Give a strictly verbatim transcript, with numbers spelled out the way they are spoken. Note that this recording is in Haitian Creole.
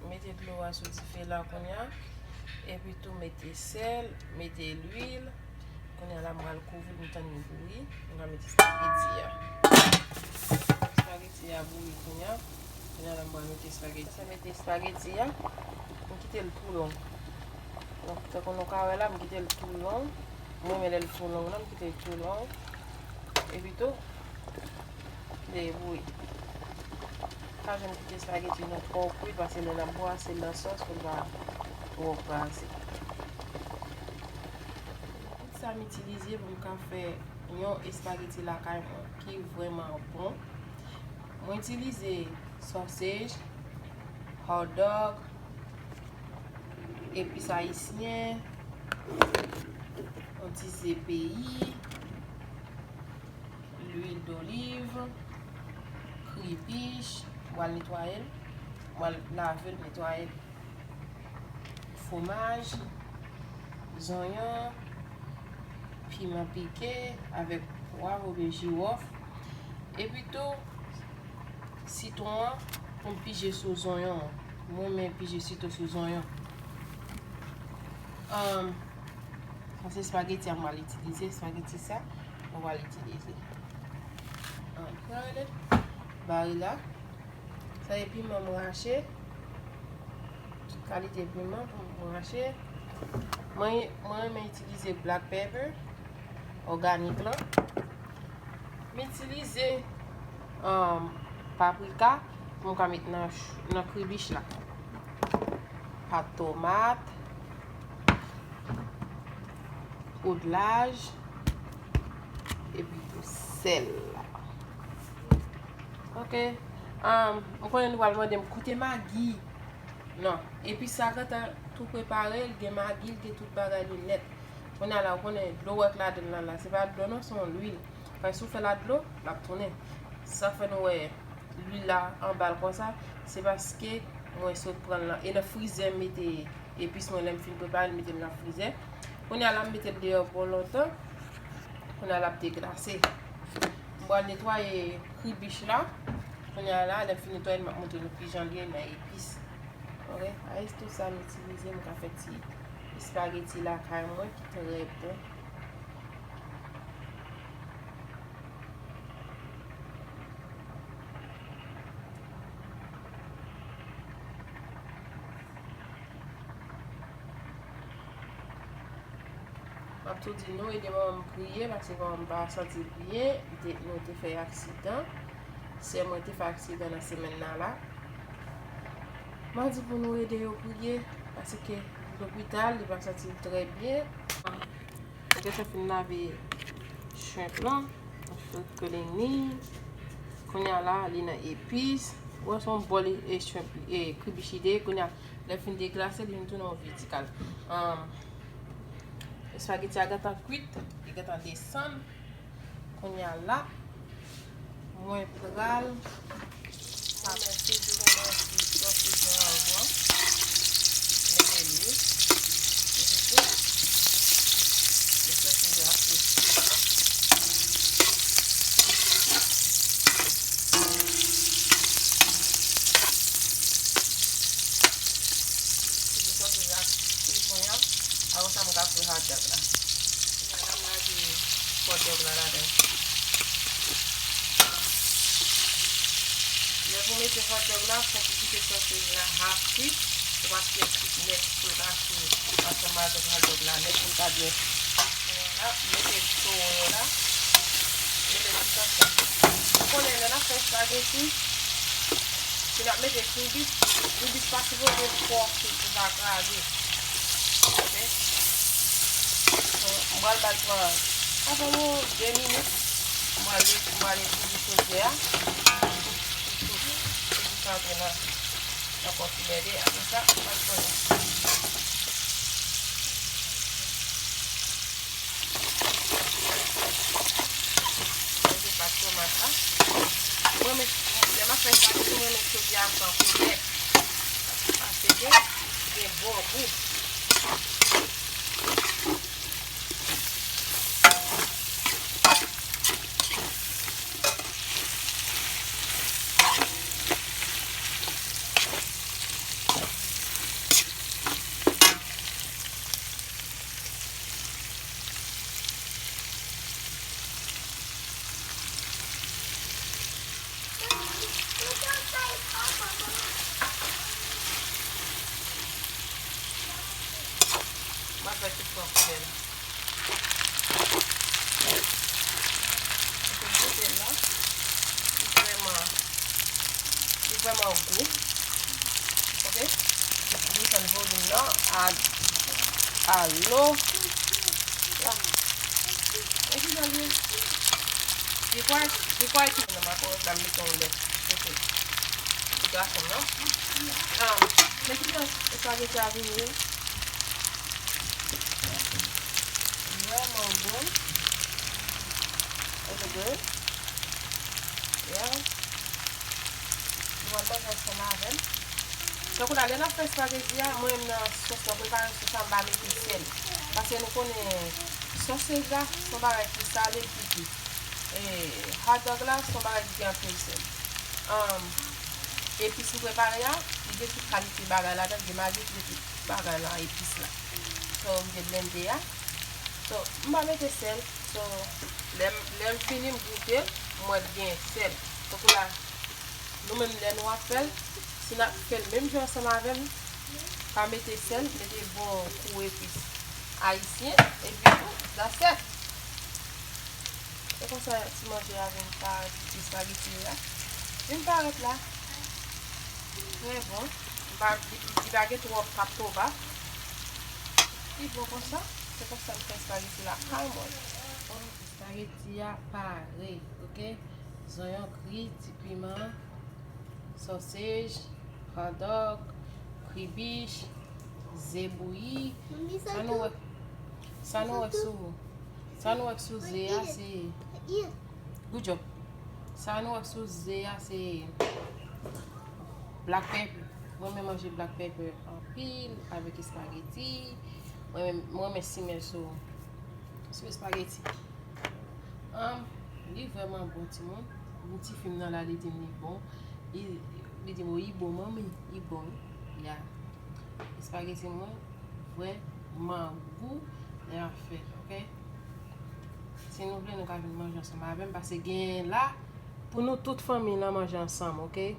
Mete dlo a sou dife la kounye a. Epi tou mete sèl, mete lwil. Kounye a la m pral kouvri l, m tann li bouyi. M pral mete espageti a. Espageti a bouyi kounye a. Kounye a la m pral mete espageti. Sa mete espageti a. M kite l tou long. Donk, tankou nou ka wè la, m kite l tou long. Mwen renmen lè l tou long la, m kite l tou long. Epi tou, kite l bouyi. Pa janm kite espageti nou twò kwit, paske lè n ap bwase l nan sòs, pou l pa twò kraze. Tout sa m itilize pou m ka fè yon espageti lakay mwen ki vrèman bon. Mwen itilize sausage, hot dog, epis ayisyen, yon ti ze peyi, lwil doliv, kribich, m pral netwaye l, m pral lave l, netwaye l. Fwomaj, zonyon, piman pike avèk pwav oubyen jiwòf. Epi tou, sitwon an pou m pije sou zonyon an. Mwen renmen pije sitwon sou zonyon. Ahn, sa se espageti a m pral itilize, espageti sa, mwen pral itilize. Ahn, pral bare la. Sa e piman m rache. Tout kalite piman pou m rache. Mwen, mwen renmen itilize black pepper òganik lan. M itilize, um, paprika pou m ka met nan ch-, nan kribich la. Pat tomat, poud laj, epi tou sèl la. Ok. Um, m konnen nou pral mande m, "Kote Magi?" Non. Epi sa gentan tou prepare, l gen Magi, l gen tout bagay li nèt. Kounye a la, ou konnen dlo w wè k ladan l la, la, se pa dlo non, se yon lwil. Paske si w fè l ak dlo, l ap tounen. Sa fè nou wè lwil la anba l konsa, se paske mwen sot pran l nan, e nan frizè m mete epis mwen, lè m fin prepare l, m mete l nan frizè. Kounye a la, m mete l deyò pou lontan. Kounye a la, ap deglase. M pral netwaye kribich la. Kounye a la, lè m fin netwaye l, m ap montre nou kijan l ye nan epis. Ok, a resto sa m itilize, m ka fè ti espageti lakay mwen ki trè bon. M ap tou di nou, ede manman m priye, paske manman m pa santi l byen, li te, nou te fè aksidan. Sè mwen te fè aksidan nan semèn nan la. M a di pou nou ede yo priye, paske lopital, li pa santi l trè byen. Mwen gentan fin lave shrimp lan, mwen fin koule li. Kounye a la, li nan epis. Ou wè se yon bòl e shrimp, e kribich li te ye. Kounye a, lè l fin deglase, li vin tounen yon vye ti kal. Ahn, espageti a gentan kwit, li gentan desann. Kounye a la, mwen pral sa mèsi, mèsi, sòs la avan. Mete lwil. Mete tout. E sòs la soti. Mete sòs la soti kounye a. Apre sa, m ka fri hot dog la. Kounye a la, m lage hot dog la ladan. Lè pou mete hot dog la, fòk ou kite sòs la half kwit, ou pa kite l kwit nèt pou l ka fri ansanm avèk hot dog la nèt pou l ka byen fri. Kounye a la, mete towo yo la, mete tout ansanm. Ou konnen lè n ap fè espageti, si n ap mete kribich, kribich pa sipoze twò kwit pou pa kraze. Ok? M pral ba l pran avan yon de minit. M pral, m pral etire sodyè a. Pou, pou, pou, pou sa antre nan, nan kòkilè de. Apre sa, m pral konnen. Mete pat tomat la. Mwen, men, lè m ap fè sa, mwen renmen sodyè a pran koulè. Paske gen bon gou. Wè tout pran koulè la. Epi goute l la. Li vrèman, li vrèman gou. Ok? Li desann volim nan a, a lo. La. E ki jan l ye? Li kwè, li kwè ki nan makawòt la, m mete yon lèt. Ok. Li gason nan. Um, men ki jan espageti a vin ye? Vrèman bon. Really good. Yeah. Nou pral manje ansanm avè m. Donk, la, lè n ap fè espageti a, mwen menm nan sòs, nan preparasyon sa, m pa mete sèl. Paske nou konnen sòsej la, se yon bagay ki sale, ki, ki, e, hot dog la, se yon bagay ki gen anpil sèl. Um, epis m prepare a, li gen tout kalite bagay ladan, gen magi, gen tout bagay nan epis la. So, m te blende a. So, m pa mete sèl. So, lè m, lè m fini, m goute l, m wè l gen sèl. Tankou la, nou menm lè nou ap fè l, si n ap fè l menm jan ansanm avè m, pa mete sèl, mete bon kou epis ayisyen, epi tou, that's it. Se konsa ti manje a vin parèt, ti espageti a vin parèt la. Trè bon. Li pa, li, li pa gen twòp kaptova. Li bon konsa. Se konsa m fè espageti lakay mwen. Espageti a pare, ok? Zonyon kri, ti piman, sòsej, hot dog, kribich, ze bouyi. Sa nou wè, sa nou wè sou, sa nou wè sou ze a, se good job. Sa nou wè sou ze a, se black pepper. Mwen renmen manje black pepper anpil avèk espageti. Mwen renmen, mwen renmen simen l sou, sou espageti. Um, li vrèman bon, timoun. Yon ti fi m nan la, li di m li bon. Li, li di m, "O, li bon, manmi, li bon, wi." Ya. Espageti mwen vrèman gou lè m ap fè l, ok? Si nou vle, nou ka vin manje ansanm avè m, paske gen la pou nou tout fanmi nan manje ansanm, ok?